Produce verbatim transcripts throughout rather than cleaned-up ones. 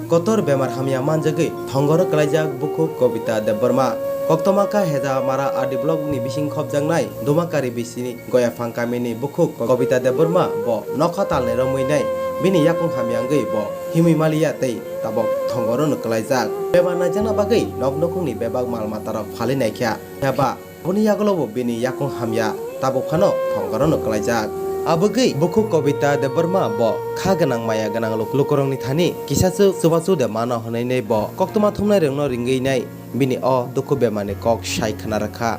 Kotor bemar hamya manjagwi thongoro kwlaijak bukhuk Kobita Debbarma. Koktwma kha Hejamara R D block ni bising khopjaknai Dumakari bisini Goyaphang kamini bukhuk Kobita Debbarma bo nokha talni romwi nai bini yakung hamya wngwi bo himwi maliya tei tabok thongoro no kwlaijak. Bemar naijakna bagwi nok nukhungni bebak mal matarok phalwi naikha. Phiya ba Aboni yagulo bo bini yakung hamya tabuk phano thongoro no kwlaijak. Abogwi bukhuk Kobita Debbarma bo kha gwnang maya gwnang luk-, lukurokni thani kisa se chubachu de mano hwnwi nei bo koktwma thumnai rokno ringwi nai bini o dukhu bemarni kok sai khna rwkha.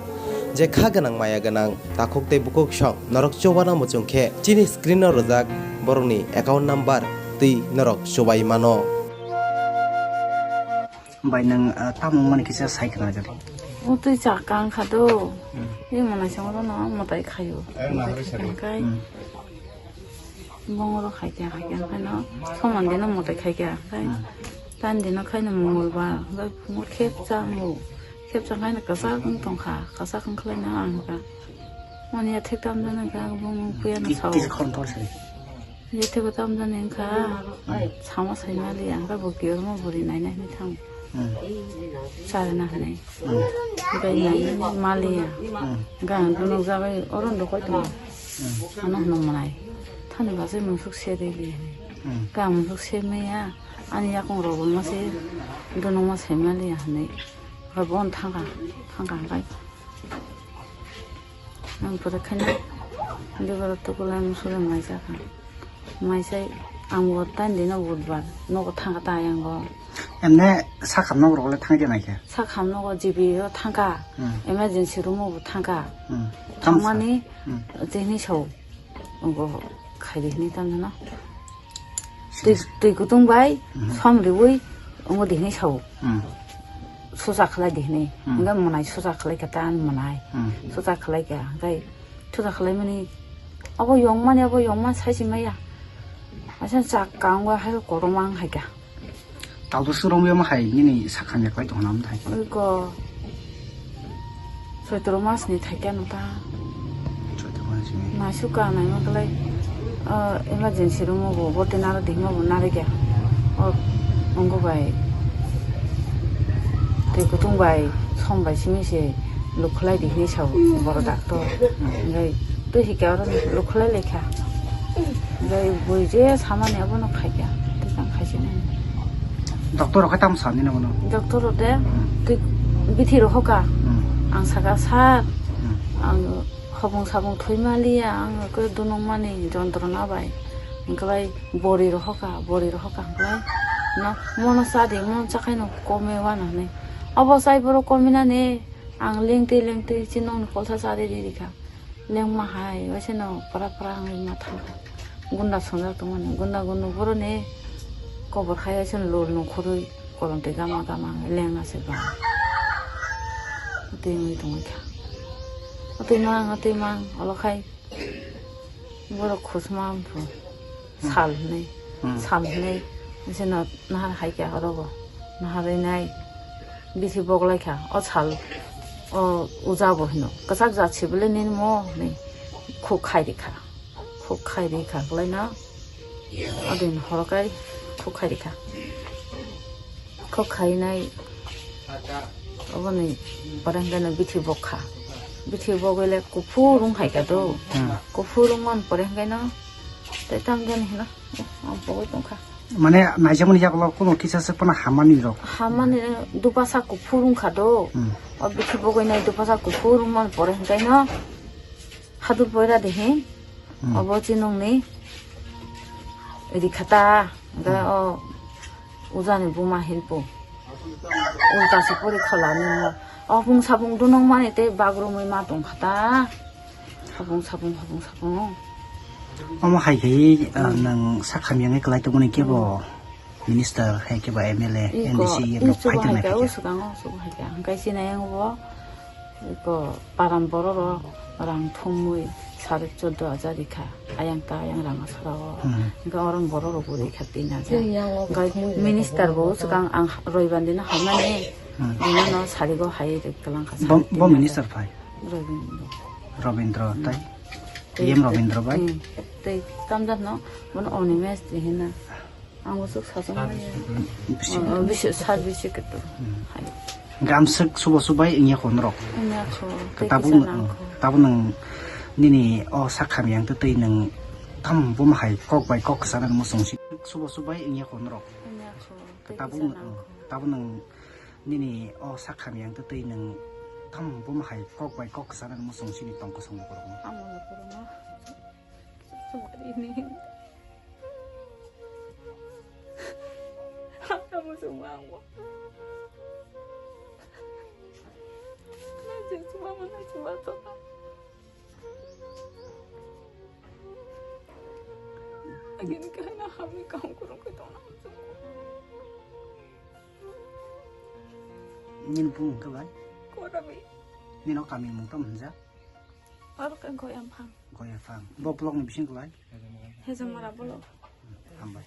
Je kha gwnang maya gwnang takhuk tei bukhuk song norok chubana muchung khe chini screen o rwjak borokni account number twi norok chubai mano. Bai nwng, ah, tamo wngmani kisa sai khna jani. Utwi cha kang kha do. Hmm. Ei mwnai chwng rono mwtai khaio. Mwtai khaikha khe. Hmm. Bongoro khaikha khaikha khaino soman dino mwtai khaikha khai. Hmm. Tan dino khaino mungwi ba, bai phungo khep cha mo. Khep cha khaino kwchak wng tongkha, kwchak wng khlaino ang kha. Mani ya thik tam jani kha, bung puya na sao. Kisa khon tor sai. Yatego tamjani wngkha, sama saimali, ang khe bo kiyorma bwrwi naina hinwi thango. Hmm. Charwna hinwi. Hmm. Bai nainani maliya. Hmm. Hwnkhe ang dunukjagwi oro nukoi tongo. Hmm. Ano hwnwi mwnai. Thani bachai mungsuk serwi li hinwi. Hmm. Hwnkhe ang mungsuk sermaya, ani yakung rok bo ma se dunukma saimaliya hinwi. Hwnkhe bono thangkha, thangkha hwnkhe. Ang pore khaina debara tukulai musulo maisa kha. Maisai ang bo tan dino budbar nogo thangkha ta ayang bo. Emne sakham nok rok le thangkhe naikhe? Sakham nogo G B o thangkha. Hmm. Emergency room o bo thangkha. Hmm. Thangmani Hmm. tini sao. Ogo khaidi hinwi tamjano. Twi, twi kutung bai, Mhm. som riwi, omo di hinwi sao. Hmm. Susa khlai di hinwi. Hmm. Hwnkhe mwnai susa khlai kha ta ani mwnai. Hmm. Susa khlai kha, hwnkhe susa khlai mani, abo yong mani, abo yong mani sai si maya. Asa chak kang wa hai kotorma wng hai kha. Talbwswk romwi omo hai nini sakhamya khlai tongna omo hai. Oi ko. Choitro mas ni thaikya no ta. Choitro mas ni. Naisuk ka naima kwlai, ah, emergency room o bo, bo tei naro dihma bo narikya. O, ongo bai. Tei kutung bai, som bai simi se lukhlai di hinwi sao, borok doctor. Hwnkhe twi hikya oro lukhlai laikha. Hwnkhe bui je samani abono khaikha, tei tang khaisini. Doctor rok khe tamo sa nini bono? Doctor rok de Hmm. twi bithi rohoka. Hmm. Ang saka, "Sir, Hmm. ang hopung sapung thwi maliya, ang khe dunukmani jontrona bai." Hwnkhe bai bori rohoka, bori rohoka hwnkhe no mono cha di, mono cha khaino kome wano hinwi. Obo chai borok kominani, ang lengtwi lengtwi chinokni kolsa cha riri rikha. Lengma hai, waisano pra pra wngwi ma thangkha. Gunda songjak tongmani, gunda gunduk boroni kobor khai waisano lol nongkhorwi kolom twi gama gama wngwi lengna se ba. Twi wngwi tongwi kha. Twi mang, twi mang, olo khai borok khusma wngkhu. Hmm. Sal hwnwi, Hmm. sal hwnwi, waisano nahar hai kha oro bo. Naharwi nai bithi boglai kha, o sal, o uja bo hino, "Kwchak jat se bwle nini mo?" hinwi khuk khai rikha. Khuk khai rikha kwlaino, o din horo kai khuk khai rikha. Khuk khai nai oboni pore hwnkhe no bithi bokha. Bithi bogwi le kuphur wng hai kha do. Hmm. Kuphur wngmani pore hwnkhe no tei tam jani hino, o, o bogwi tongkha. Mane naijakmani yagulo kuno kisa se pono hamani rok. Hamani dupasa kuphur wngkha do. Hmm. O bithi bogwi nai dupasa kuphur wngmani pore hwnkhe no hadur poira de hin. Hmm. Obo chinokni rikha ta, hwnkhe Hmm. o ujani buma hinpo. Ulta se pori khalani mo. O hapung sapung dunukmani tei bagrumwi ma tongkha ta. Hapung sapung, hapung sapung. Omo hai khe, ah, Hmm. nwng sakhamya wngwi kwlai tongmani kebo Hmm. minister hai kebo M L A, Iko, N D C E M rok iko phai tongmani hai khe o hai khe. Swkango, swk hai khe. Hwnkhe sinai ang bo, iko param borok rok rang thumwi sare choddo hajar rikha. Ayang ta ayang rang asara o. Hmm. Hwnkhe oro borok rok bo rikha tin hajar. Hwnkhe minister bo swkang ang roibar dino haimani, Hmm. bini no sarigo hai rwk kwlang kha. Bo, sari bo kwlang minister kha. Phai? Robindra. Robindra, Hmm. tai? Tei, E M Robindra bai? Hmm. Tei tamjak no, bono Onimesh twi hino. Ang usuk sajak maya. Bisi. Oh, bisi, sar bisi ketu. Hmm. Hai. Gamsuk subo subai ingya ko norok. Ingya ko, tei tabuk kisa nang ko. Tabuk nang nini o sak hamya ang tei nang tam buma hai kok bai kok kisa nang musung si. Subo subai ingya ko norok. Ingya ko, tei tabuk kisa nang ko. Tabuk nang nini o sak hamya ang tei nang tam buma hai kok bai kok kisa nang musung sini tong kosong nang korok. Amo nang korok. Sumari ni. Kamu semua aku. Nanti semua mana semua tuh. Lagi ni kena kami kau kurung ke tona. Nini bung ke bai? Korabi. Nini o kami mung tam hinja? Aro ke goyam phang. Goyam phang. Bo blok ni bising ke bai? Hejamara bolo. Hambai.